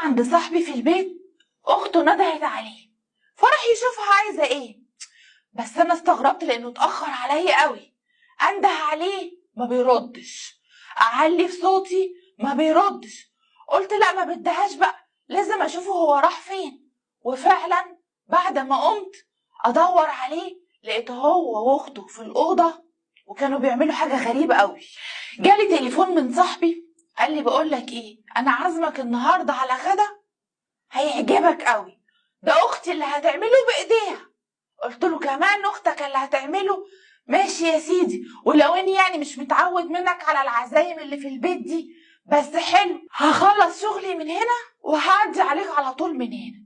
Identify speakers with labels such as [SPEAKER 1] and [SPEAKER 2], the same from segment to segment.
[SPEAKER 1] عند صاحبي في البيت، اخته ندهت عليه فراح يشوفها عايزه ايه. بس انا استغربت لانه اتاخر عليا قوي. انده عليه ما بيردش، اعلي في صوتي ما بيردش. قلت لا ما بدهاش بقى، لازم اشوفه هو راح فين. وفعلا بعد ما قمت ادور عليه لقيته هو واخته في الاوضة، وكانوا بيعملوا حاجة غريبة قوي. جالي تليفون من صاحبي قال لي بقول لك ايه، انا عازمك النهارده على غدا هيعجبك قوي، ده اختي اللي هتعمله بايديها. قلت له كمان اختك اللي هتعمله؟ ماشي يا سيدي، ولو اني يعني مش متعود منك على العزايم اللي في البيت دي، بس حلو، هخلص شغلي من هنا وهعدي عليك على طول من هنا.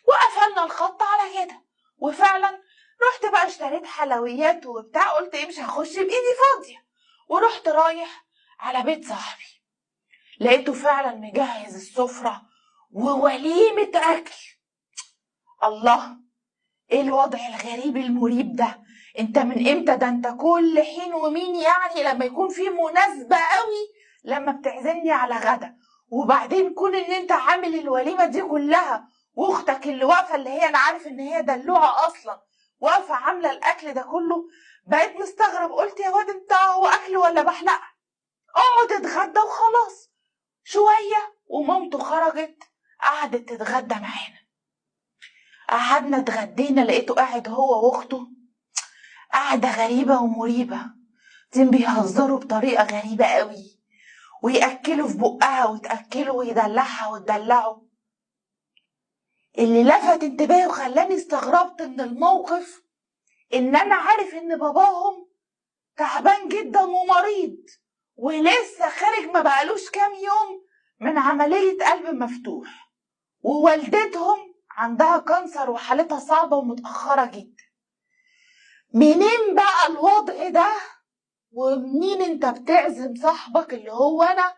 [SPEAKER 1] وقفلنا الخط على كده. وفعلا رحت بقى اشتريت حلويات وبتاع، قلت ايه مش هخش بايدي فاضية. ورحت رايح على بيت صاحبي، لقيته فعلا مجهز السفرة ووليمه اكل. الله، ايه الوضع الغريب المريب ده؟ انت من امتى ده؟ انت كل حين ومين يعني لما يكون في مناسبة قوي لما بتعزمني على غدا، وبعدين كون ان انت عامل الوليمة دي كلها، واختك اللي واقفة اللي هي انا عارف ان هي دلوعه اصلا واقفة عامله الاكل ده كله. بقيت مستغرب، قلت يا واد انت هو اكل ولا بحلقة؟ اقعد اتغدى وخلاص. شوية ومامته خرجت قعدت تتغدى معانا. قعدنا اتغدينا، لقيته قاعد هو واخته قعدة غريبة ومريبه، دين بيهزروا بطريقة غريبة قوي، ويأكلوا في بقها وتأكله ويدلعها وتدلعه. اللي لفت انتباهي وخلاني استغربت من الموقف ان انا عارف ان باباهم تعبان جدا ومريض، ولسه خارج ما بقالوش كام يوم من عملية قلب مفتوح، ووالدتهم عندها كانسر وحالتها صعبة ومتأخرة جدا. منين بقى الوضع ده؟ ومنين انت بتعزم صاحبك اللي هو انا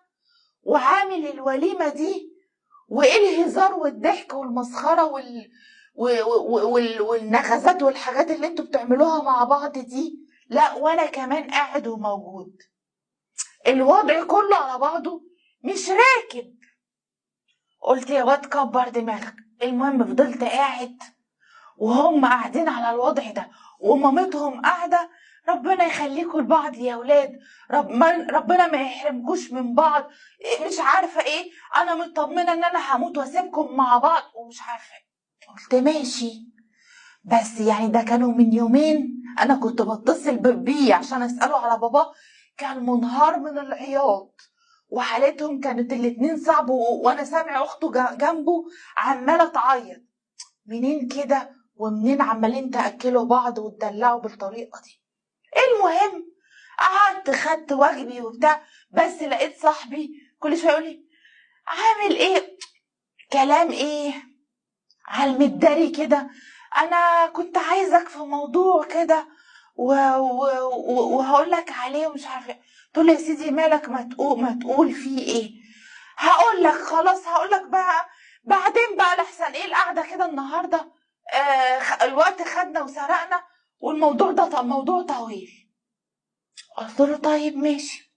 [SPEAKER 1] وعامل الوليمة دي؟ وايه الهزار والضحك والمسخرة والنغزات والحاجات اللي انتوا بتعملوها مع بعض دي؟ لا وانا كمان قاعد وموجود. الوضع كله على بعضه مش راكب. قلت يا واد كبر دماغك. المهم فضلت قاعد وهم قاعدين على الوضع ده، ومامتهم قاعدة ربنا يخليكوا لبعض يا ولاد، ربنا ما يحرمكوش من بعض، مش عارفه ايه، انا مطمنه ان انا هموت واسيبكم مع بعض ومش عارفه ايه. قلت ماشي، بس يعني ده كانوا من يومين انا كنت بتصل بيه عشان اساله على بابا، كان منهار من العياط وحالتهم كانت الاتنين صعبة، وانا سامع اخته جنبه عماله تعيط. منين كده ومنين عمالين تاكلوا بعض وتدلعوا بالطريقة دي؟ المهم قعدت خدت واجبي وبتاع، بس لقيت صاحبي كل شوية يقول لي عامل ايه، كلام ايه على المداري كده، انا كنت عايزك في موضوع كده وهقول لك عليه ومش عارفه. تقول له يا سيدي مالك، ما تقول فيه ايه؟ هقول لك خلاص، هقول لك بقى بعدين بقى، لحسن ايه القعدة كده النهارده، الوقت خدنا وسرقنا والموضوع ده موضوع طويل. قلت له طيب ماشي،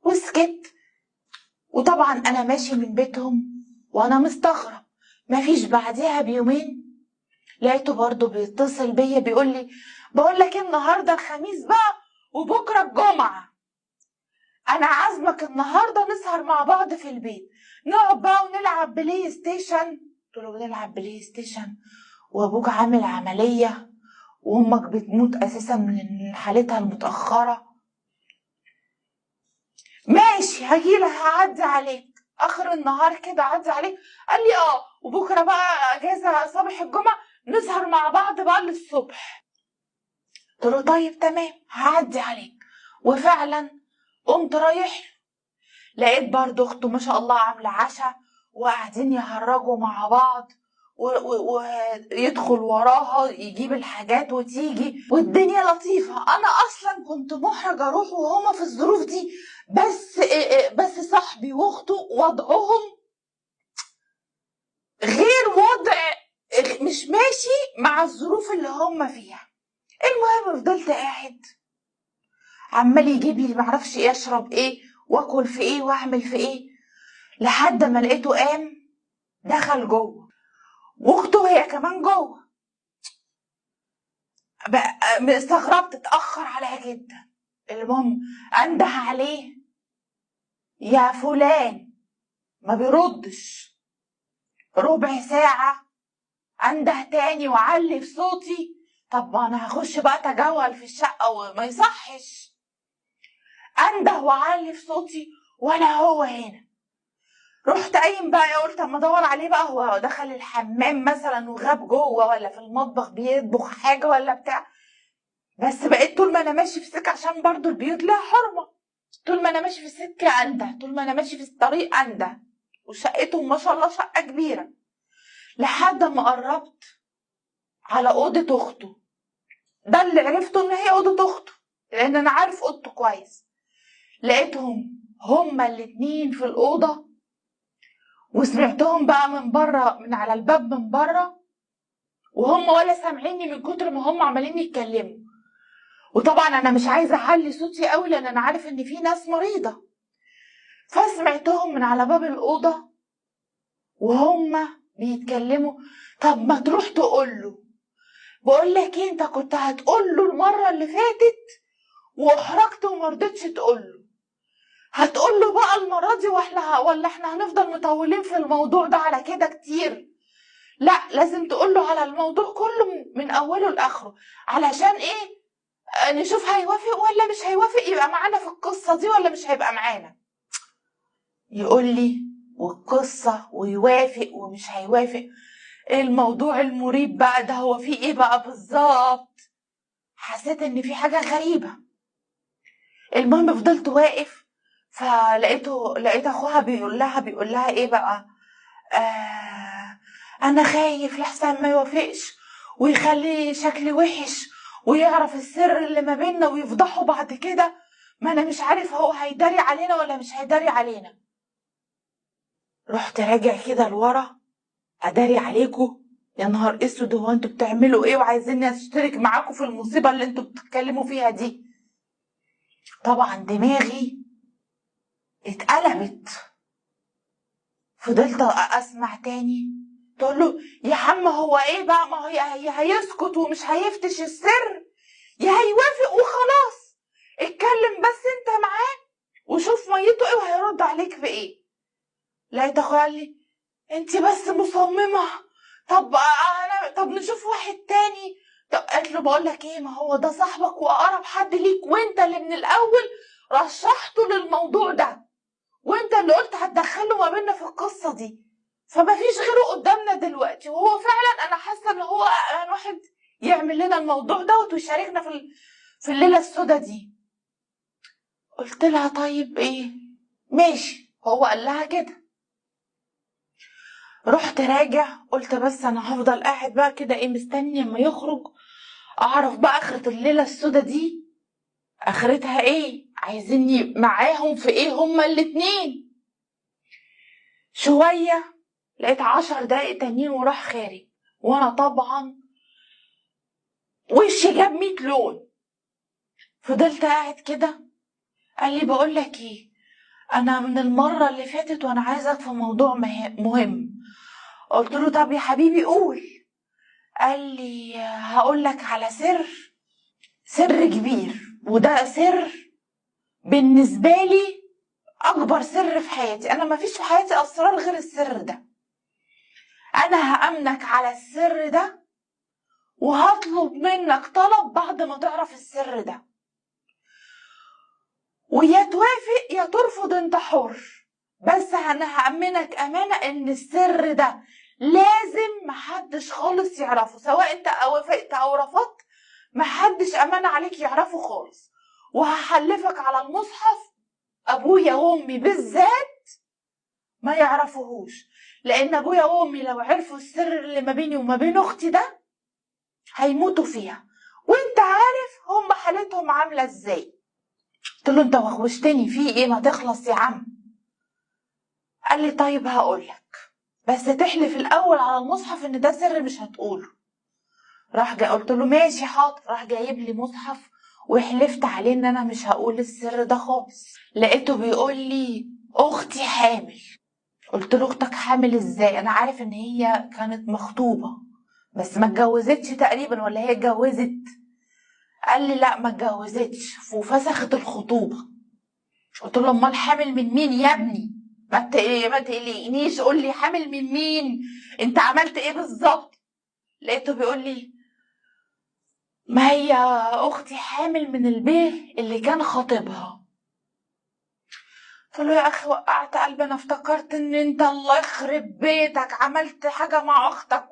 [SPEAKER 1] وسكت. وطبعا انا ماشي من بيتهم وانا مستغرب. مفيش بعديها بيومين لقيته برضه بيتصل بيا بيقول لي بقول لك النهارده الخميس بقى وبكره الجمعة، انا عازمك النهارده نسهر مع بعض في البيت، نقعد بقى ونلعب بلاي ستيشن. قلت له بنلعب بلاي ستيشن وابوك عامل عملية وامك بتموت اساسا من حالتها المتاخرة؟ ماشي هجيلك، هعدي عليك اخر النهار كده، عدي عليك. قال لي اه، وبكره بقى اجازه صباح الجمعة نسهر مع بعض بقى للصبح. قلت له طيب تمام هعدي عليك. وفعلا قمت رايح له، لقيت برضه اخته ما شاء الله عامله عشاء وقاعدين يهرجوا مع بعض، ويدخل وراها يجيب الحاجات وتيجي، والدنيا لطيفة. انا اصلا كنت محرج اروح وهما في الظروف دي، بس صاحبي واخته وضعهم غير وضع، مش ماشي مع الظروف اللي هما فيها. المهم فضلت قاعد عمال يجيب لي معرفش ايه، اشرب ايه واكل في ايه واعمل في ايه، لحد ما لقيته قام دخل جوه واخته هي كمان جوه. استغربت، اتأخر عليها جدا. المهم انده عليه يا فلان، ما بيردش. ربع ساعة انده تاني وعلي في صوتي، طب ما انا هخش بقى اتجول في الشقة وما يصحش. انده وعلي في صوتي ولا هو هنا. رحت قايم بقى قلت اما ادور عليه بقى، هو دخل الحمام مثلا وغاب جوه، ولا في المطبخ بيطبخ حاجة ولا بتاع. بس بقيت طول ما انا ماشي في السكة، عشان برضو البيوت لها حرمه، طول ما انا ماشي في السكة انده، طول ما انا ماشي في الطريق انده. وشقتهم ما شاء الله شقه كبيرة. لحد ما قربت على اوضة اخته، ده اللي عرفته ان هي اوضة اخته لان انا عارف اوضته كويس. لقيتهم هما الاتنين في الاوضة، وسمعتهم بقى من بره، من على الباب من بره، وهم ولا سامعيني من كتر ما هم عمالين يتكلموا. وطبعا انا مش عايزه اعلي صوتي قوي لان انا عارف ان في ناس مريضه. فسمعتهم من على باب الاوضة وهم بيتكلموا. طب ما تروح تقول له، بقول لك ايه، انت كنت هتقول له المرة اللي فاتت واحرجت وما رضيتش تقول له، هتقول له بقى المرة دي ولا احنا هنفضل مطولين في الموضوع ده على كده كتير؟ لا، لازم تقول له على الموضوع كله من اوله لاخره، علشان ايه؟ نشوف هيوافق ولا مش هيوافق، يبقى معانا في القصة دي ولا مش هيبقى معانا. يقول لي والقصه ويوافق ومش هيوافق. ايه الموضوع المريب بقى ده؟ هو في ايه بقى بالظبط؟ حسيت ان في حاجة غريبة. المهم فضلت واقف، فلقيته، لقيت اخوها بيقول لها ايه بقى، انا خايف لحسن ما يوافقش ويخلي شكلي وحش ويعرف السر اللي ما بيننا ويفضحه بعد كده، ما انا مش عارف هو هيداري علينا ولا مش هيداري علينا. رحت راجع كده لورا، اداري عليكم؟ يا نهار اسود، هو انتوا بتعملوا ايه وعايزيني اشترك معاكم في المصيبة اللي انتوا بتتكلموا فيها دي؟ طبعا دماغي اتقلبت. فضلت اسمع تاني، تقول له يا عم هو ايه بقى، ما هي هيسكت ومش هيفتش السر، يا هيوافق وخلاص، اتكلم بس انت معاه وشوف ميته ايه وهيرد عليك بايه. لقيت اخويا قال لي انت بس مصممه، طب انا طب نشوف واحد تاني. طب قالت له بقول لك ايه، ما هو ده صاحبك واقرب حد ليك، وانت اللي من الاول رشحته للموضوع ده، وانت اللي قلت هتدخله ما بيننا في القصة دي، فما فيش غيره قدامنا دلوقتي، وهو فعلا انا حاسه ان هو واحد يعمل لنا الموضوع دوت ويشاركنا في الليلة السوداء دي. قلت لها طيب ايه ماشي، هو قال لها كده. رحت راجع قلت بس انا هفضل قاعد بقى كده ايه مستني اما يخرج، اعرف بقى اخره الليلة السوداء دي اخرتها ايه، عايزيني معاهم في ايه هما الاتنين. شوية لقيت 10 دقايق تانيين وراح خارج، وانا طبعا وشي جاب 100 لون. فضلت قاعد كده. قال لي بقول لك ايه، انا من المرة اللي فاتت وانا عايزك في موضوع مهم. قلت له طب يا حبيبي قول. قال لي هقول لك على سر، سر كبير، وده سر بالنسبة لي اكبر سر في حياتي، انا ما فيش في حياتي اسرار غير السر ده. انا هأمنك على السر ده وهطلب منك طلب بعد ما تعرف السر ده، ويا توافق يا ترفض، انت حر، بس انا هأمنك امانة ان السر ده لازم محدش خالص يعرفه، سواء انت وافقت او رفضت محدش امانة عليك يعرفه خالص، وهحلفك على المصحف ابويا وامي بالذات ما يعرفوهوش، لان ابويا وامي لو عرفوا السر اللي ما بيني وما بين اختي ده هيموتوا فيها، وانت عارف هم حالتهم عامله ازاي. قلت له انت وغوشتني في ايه، ما تخلص يا عم. قال لي طيب هقولك، بس تحلف الاول على المصحف ان ده سر مش هتقوله. راح جاي قلت له ماشي حاضر. راح جايب لي مصحف وحلفت عليه ان انا مش هقول السر ده خالص. لقيته بيقول لي اختي حامل. قلت له اختك حامل ازاي؟ انا عارف ان هي كانت مخطوبه بس ما اتجوزتش تقريبا، ولا هي اتجوزت؟ قال لي لا ما اتجوزتش وفسخت الخطوبة. قلت له امال حامل من مين يا ابني؟ ما تقلقنيش، قول لي حامل من مين، انت عملت ايه بالظبط؟ لقيته بيقول لي ما هي اختي حامل من البيه اللي كان خاطبها. قلت له يا اخي وقعت قلبي، انا افتكرت ان انت الله يخرب بيتك عملت حاجة مع اختك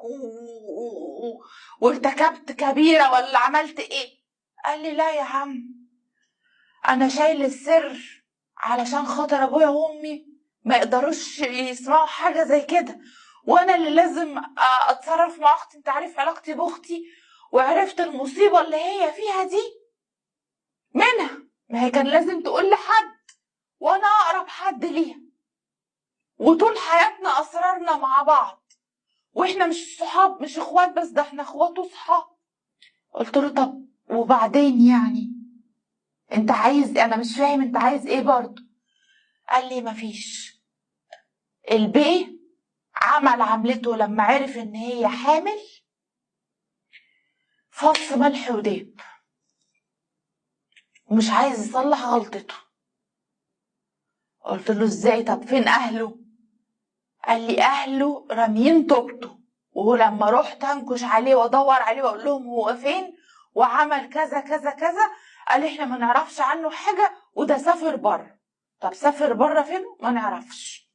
[SPEAKER 1] وارتكبت كبيرة ولا عملت ايه. قال لي لا يا عم، انا شايل السر علشان خاطر ابويا وامي ما يقدروش يسمعوا حاجة زي كده، وانا اللي لازم اتصرف مع اختي، انت عارف علاقتي باختي وعرفت المصيبة اللي هي فيها دي منها، ما هي كان لازم تقول لحد وانا اقرب حد ليها، وطول حياتنا اسرارنا مع بعض، واحنا مش صحاب مش اخوات بس، ده احنا اخوات وصحاب. قلت له طب وبعدين يعني انت عايز، انا مش فاهم انت عايز ايه برضه؟ قال لي مفيش، البيه عمل عملته لما عرف ان هي حامل، فص ملح وداب، ومش عايز يصلح غلطته. قلت له ازاي؟ طب فين اهله؟ قال لي اهله راميين طوبته، ولما رحت انكش عليه وادور عليه واقول لهم هو فين وعمل كذا كذا كذا، قال احنا ما نعرفش عنه حاجة وده سافر بره. طب سافر بره فين؟ ما نعرفش.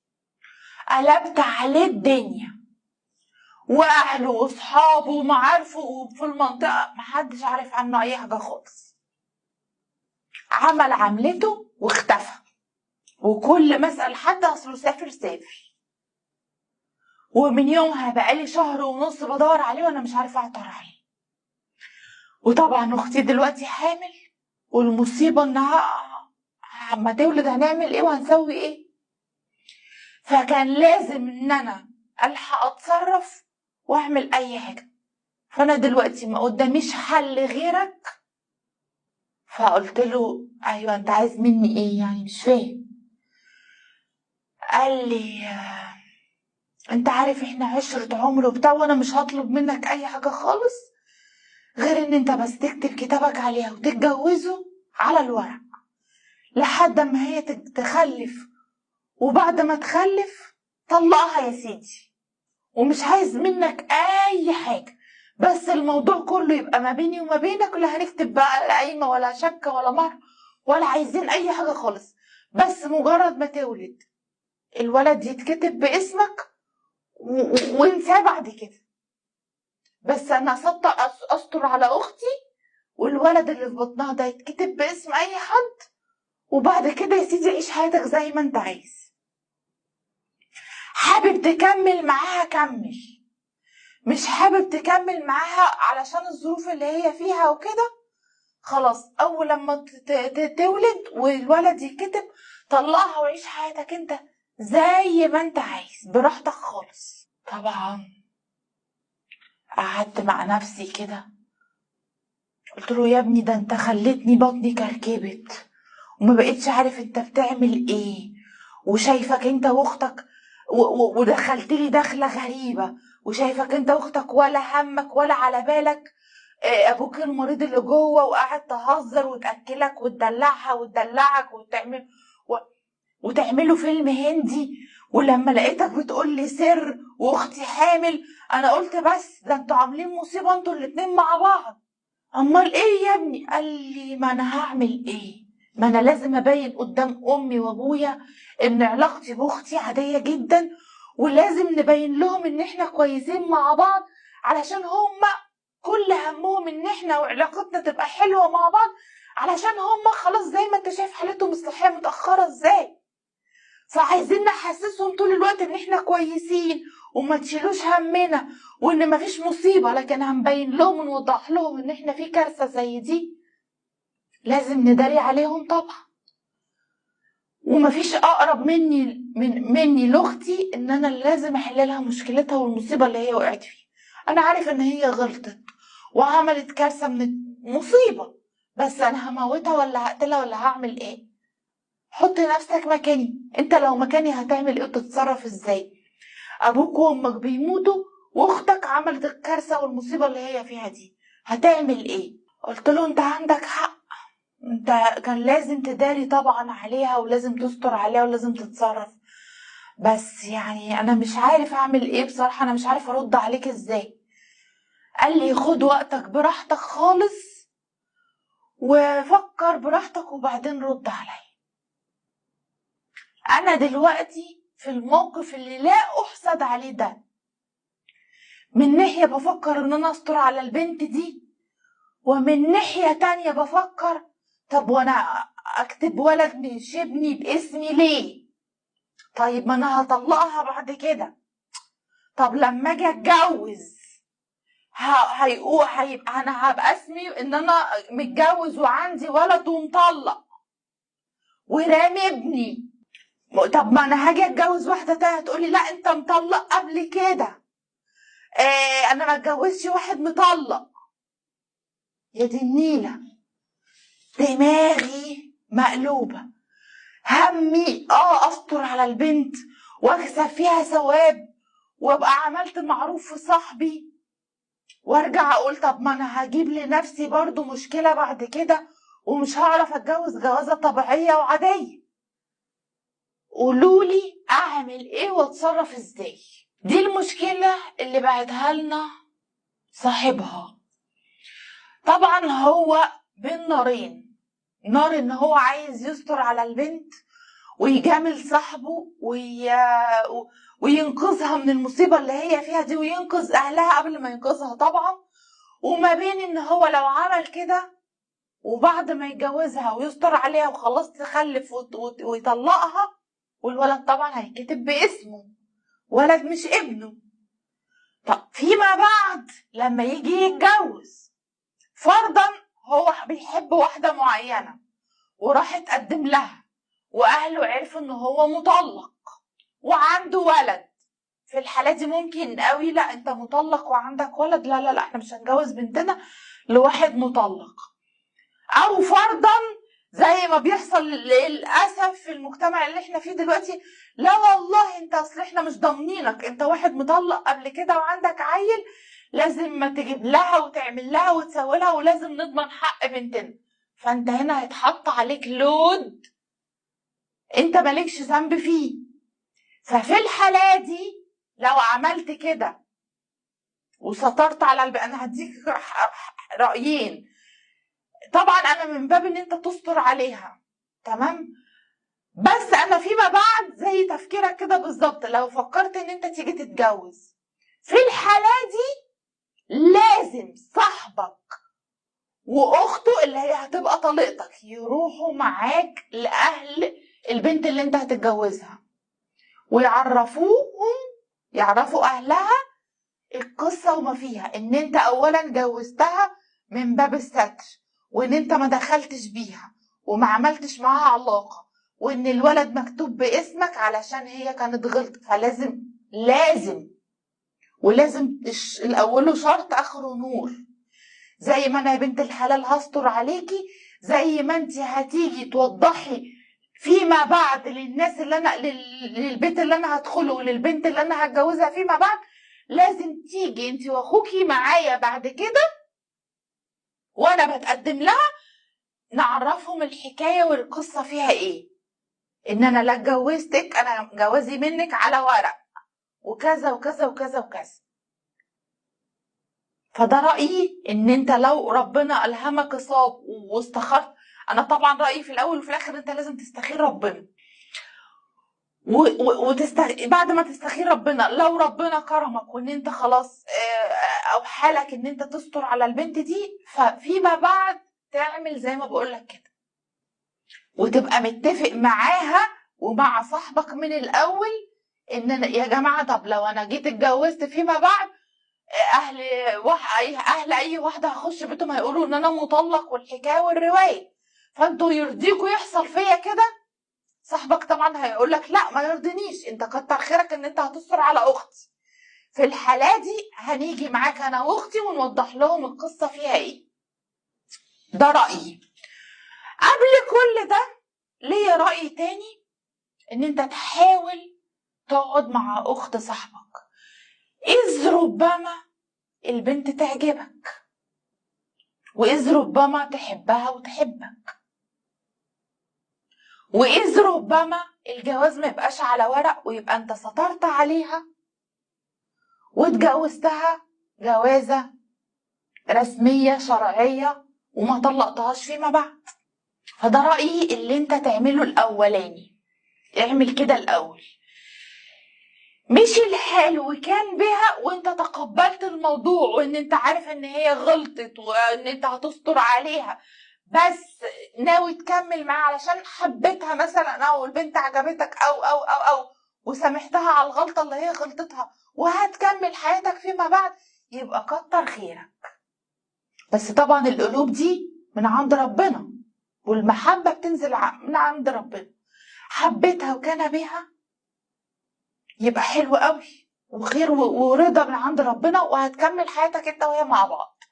[SPEAKER 1] قلبت عليه الدنيا، واهله واصحابه ومعارفه وفي المنطقة محدش عارف عنه اي حاجة خالص. عمل عملته واختفى، وكل ما اسال حد اصله سافر سافر. ومن يومها بقالي شهر ونص بدور عليه وانا مش عارفه اعثر عليه. وطبعا اختي دلوقتي حامل، والمصيبة انها اما تولد هنعمل ايه وهنسوي ايه؟ فكان لازم ان انا الحق اتصرف واعمل اي حاجة. فانا دلوقتي ما قداميش حل غيرك. فقلت له ايوه انت عايز مني ايه يعني؟ مش فاهم. قال لي انت عارف احنا عشرة عمر وبتاع، وانا مش هطلب منك اي حاجة خالص غير ان انت بس تكتب كتابك عليها وتتجوزه على الورق لحد ما هي تخلف، وبعد ما تخلف طلقها يا سيدي، ومش عايز منك اي حاجة، بس الموضوع كله يبقى ما بيني وما بينك، لا هنكتب بقى لا قايمة ولا شكه ولا مهر ولا عايزين اي حاجة خالص، بس مجرد ما تولد الولد يتكتب باسمك وانساه بعد كده. بس انا استر على اختي والولد اللي في بطنها ده يتكتب باسم اي حد، وبعد كده يا سيدي عيش حياتك زي ما انت عايز. حابب تكمل معاها كمل، مش حابب تكمل معاها علشان الظروف اللي هي فيها وكده خلاص، اول لما تولد والولد يتكتب طلقها وعيش حياتك انت زي ما انت عايز براحتك خالص. طبعا قعدت مع نفسي كده قلت له يا ابني ده انت خليتني بطني كركبت وما بقتش عارف انت بتعمل ايه، وشايفك انت واختك ودخلت لي دخله غريبة، وشايفك انت واختك ولا همك ولا على بالك ابوك المريض اللي جوه، وقاعد تهزر وتاكلك وتدلعها وتدلعك وتعمل وتعملوا فيلم هندي. ولما لقيتك بتقول لي سر واختي حامل انا قلت بس ده انتوا عاملين مصيبة انتوا الاتنين مع بعض. امال ايه يا ابني؟ قال لي ما انا هعمل ايه، ما انا لازم ابين قدام امي وابويا ان علاقتي باختي عادية جدا، ولازم نبين لهم ان احنا كويسين مع بعض، علشان هما كل همهم ان احنا وعلاقتنا تبقى حلوة مع بعض، علشان هما خلاص زي ما انت شايف حالتهم الصحية متاخرة ازاي، فعايزين نحسسهم طول الوقت ان احنا كويسين وما تشيلوش همنا وان مفيش مصيبة، لكن هنبين لهم ونوضح لهم ان احنا في كارثة زي دي لازم نداري عليهم طبعا. ومفيش اقرب مني لاختي ان انا لازم احل لها مشكلتها والمصيبة اللي هي وقعت فيها. انا عارف ان هي غلطت وعملت كارثة من مصيبة، بس انا هموتها ولا هقتلها ولا هعمل ايه؟ حط نفسك مكاني، انت لو مكاني هتعمل ايه وتتصرف ازاي؟ ابوك وامك بيموتوا واختك عملت الكارثة والمصيبة اللي هي فيها دي، هتعمل ايه؟ قلت له انت عندك حق، انت كان لازم تداري طبعا عليها ولازم تستر عليها ولازم تتصرف، بس يعني انا مش عارف اعمل ايه بصراحة، انا مش عارف ارد عليك ازاي. قال لي خد وقتك براحتك خالص وفكر براحتك وبعدين رد عليا. انا دلوقتي في الموقف اللي لا احسد عليه ده، من ناحية بفكر ان انا استر على البنت دي، ومن ناحية تانية بفكر طب وانا اكتب ولد مش ابني باسمي ليه؟ طيب ما انا هطلقها بعد كده، طب لما اجي اتجوز هيبقى انا هبقى اسمي ان انا متجوز وعندي ولد ومطلق ورامي ابني. طب ما انا هاجي اتجوز واحدة تانية هتقولي لا انت مطلق قبل كده، انا ما اتجوزش واحد مطلق. يا دي النيله، دماغي مقلوبة، همي استر على البنت واكسب فيها ثواب وابقى عملت معروف في صاحبي، وارجع اقول طب ما انا هجيب لنفسي برضو مشكلة بعد كده ومش هعرف اتجوز جوازه طبيعية وعاديه. قولولي اعمل ايه واتصرف ازاي؟ دي المشكلة اللي بعتها لنا صاحبها. طبعا هو بين نارين، نار ان هو عايز يستر على البنت ويجامل صاحبه وينقذها من المصيبة اللي هي فيها دي وينقذ اهلها قبل ما ينقذها طبعا، وما بين ان هو لو عمل كده وبعد ما يتجوزها ويستر عليها وخلاص تخلف ويطلقها، والولد طبعا هيتكتب باسمه، ولد مش ابنه. طب فيما بعد لما يجي يتجوز، فرضا هو بيحب واحدة معينة وراح اتقدم لها واهله عرفوا ان هو مطلق وعنده ولد، في الحالة دي ممكن قوي لا انت مطلق وعندك ولد، لا لا لا احنا مش هنجوز بنتنا لواحد مطلق. او فرضا زي ما بيحصل للاسف في المجتمع اللي احنا فيه دلوقتي، لا والله انت اصل احنا مش ضامنينك، انت واحد مطلق قبل كده وعندك عيل، لازم ما تجيب لها وتعمل لها وتسوي لها ولازم نضمن حق بنتنا. فانت هنا هيتحط عليك لود انت مالكش ذنب فيه. ففي الحالة دي لو عملت كده وسطرت على انا هديك رأيين. طبعا انا من باب ان انت تستر عليها، تمام، بس انا فيما بعد زي تفكيرك كده بالظبط، لو فكرت ان انت تيجي تتجوز في الحالة دي لازم صاحبك واخته اللي هي هتبقى طليقتك يروحوا معاك لاهل البنت اللي انت هتتجوزها ويعرفوهم، يعرفوا اهلها القصة وما فيها، ان انت اولا جوزتها من باب الستر، وان انت ما دخلتش بيها وما عملتش معاها علاقة، وان الولد مكتوب باسمك علشان هي كانت غلط. فلازم لازم ولازم الاول شرط اخره نور. زي ما انا يا بنت الحلال هستر عليكي، زي ما انت هتيجي توضحي فيما بعد للناس اللي انا للبيت اللي انا هدخله وللبنت اللي انا هتجوزها فيما بعد، لازم تيجي انت واخوكي معايا بعد كده وانا بتقدم لها، نعرفهم الحكاية والقصه فيها ايه، ان انا لا اتجوزتك، انا جوازي منك على ورق وكذا وكذا وكذا وكذا. فده رايي، ان انت لو ربنا الهمك صاب واستخرت، انا طبعا رايي في الاول وفي الاخر انت لازم تستخير ربنا، بعد ما تستخير ربنا لو ربنا كرمك وان انت خلاص او حالك ان انت تستر على البنت دي، ففيما بعد تعمل زي ما بقولك كده، وتبقى متفق معاها ومع صاحبك من الاول ان أنا يا جماعة طب لو انا جيت اتجوزت فيما بعد اهل اي واحدة هخش بيتهم هيقولوا ان انا مطلق والحكاية والرواية، فانتوا يرضيكوا يحصل فيا كده؟ صاحبك طبعا هيقول لك لا ما يرضينيش، انت كتر خيرك ان انت هتستر على اختي. في الحالة دي هنيجي معاك انا واختي ونوضح لهم القصة فيها ايه. ده رايي. قبل كل ده ليا رأي تاني، ان انت تحاول تقعد مع اخت صاحبك، اذ ربما البنت تعجبك، واذ ربما تحبها وتحبك، واذ ربما الجواز ما يبقاش على ورق ويبقى انت سترت عليها واتجوزتها جوازة رسمية شرعية وما طلقتهاش فيما بعد. فده رأيي اللي انت تعمله الأولاني، اعمل كده الأول. مشي الحال وكان بها وانت تقبلت الموضوع وان انت عارف ان هي غلطت وان انت هتستر عليها، بس ناوي تكمل معاها علشان حبيتها مثلا او البنت عجبتك او او او او وسامحتها على الغلطة اللي هي غلطتها وهتكمل حياتك فيما بعد، يبقى كتر خيرك. بس طبعا القلوب دي من عند ربنا، والمحبة بتنزل من عند ربنا. حبيتها وكان بها يبقى حلو قوي وخير ورضا من عند ربنا، وهتكمل حياتك انت وهي مع بعض،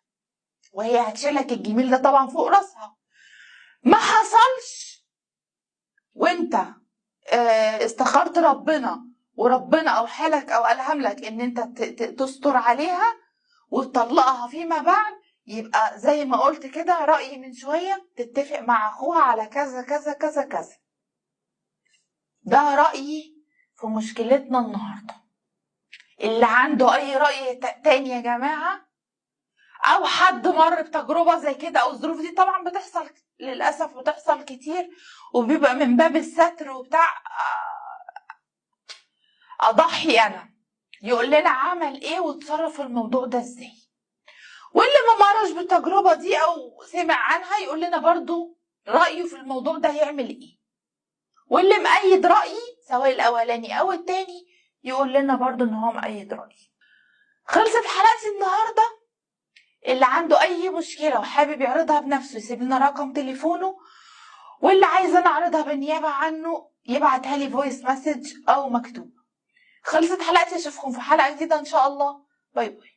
[SPEAKER 1] وهي هتشيلك الجميل ده طبعا فوق راسها. ما حصلش وانت استخرت ربنا وربنا او حالك او الهم لك ان انت تستر عليها وتطلقها فيما بعد، يبقى زي ما قلت كده رأيي من شوية، تتفق مع اخوها على كذا كذا كذا كذا. ده رأيي في مشكلتنا النهاردة. اللي عنده اي رأي تاني يا جماعة، او حد مر بتجربة زي كده او الظروف دي، طبعا بتحصل للأسف، بتحصل كتير، وبيبقى من باب الستر وبتاع، اضحي انا، يقول لنا عمل ايه وتصرف الموضوع ده ازاي. واللي ما مرش بالتجربة دي او سمع عنها يقول لنا برضو رأيه في الموضوع ده هيعمل ايه. واللي مأيد رأيي سواء الاولاني او التاني يقول لنا برضو ان هو مأيد رأيي. خلصت حلقتي النهاردة. اللي عنده اي مشكلة وحابب يعرضها بنفسه يسيب لنا رقم تليفونه، واللي عايز انا اعرضها بالنيابة عنه يبعتها لي voice message او مكتوب. خلصت حلقتي، اشوفكم في حلقة جديدة ان شاء الله. bye bye.